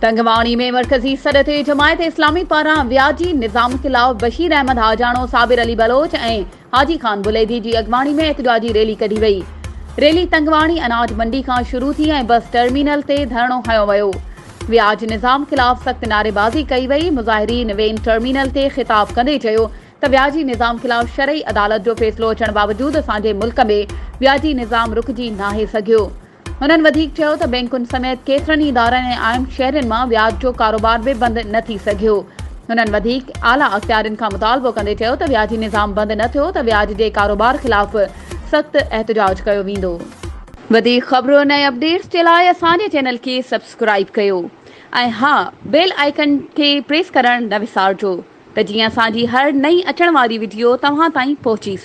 تنگواڻي ۾ مرڪزي سڏ تي جماعت اسلامي پاران وياجي نظام خلاف بشير احمد حاجاڻو، صابر علي بلوچ ۽ حاجي خان بليدي جي اڳواڻي ۾ احتجاجي ريلي ڪڍي وئي. ريلي تنگواڻي اناج منڊي کان شروع ٿي ۽ بس ٽرمينل تي ڌرڻو هنيو ويو. وياج نظام خلاف سخت نعريبازي ڪئي وئي. مظاهرين وين ٽرمينل تي خطاب ڪندي چيو ته وياجي نظام خلاف شرعي عدالت جو فيصلو اچڻ باوجود اسان جي ملڪ ۾ وياجي نظام رڪجي ناهي سگهيو. هنن وڌيڪ چيو ته بئنڪن سميت ڪيترن ئي ادارن ۽ عام شهرين مان وياج جو ڪاروبار به بند نه ٿي سگهيو. هنن وڌيڪ اعليٰ اختيارين کان مطالبو ڪندي چيو ته وياجي نظام بند نه ٿيو ته وياج جي ڪاروبار خلاف سخت احتجاج ڪيو ويندو. وڌيڪ خبرن ۽ اپڊيٽس جي لاء اسان جي چينل کي سبسڪرائيب ڪيو ۽ ها بيل آئيڪن کي پريس ڪرڻ نه وسارجو ته جيئن اسان جي هر نئين اچڻ واري وڊيو توهان تائين پهچي سگهي.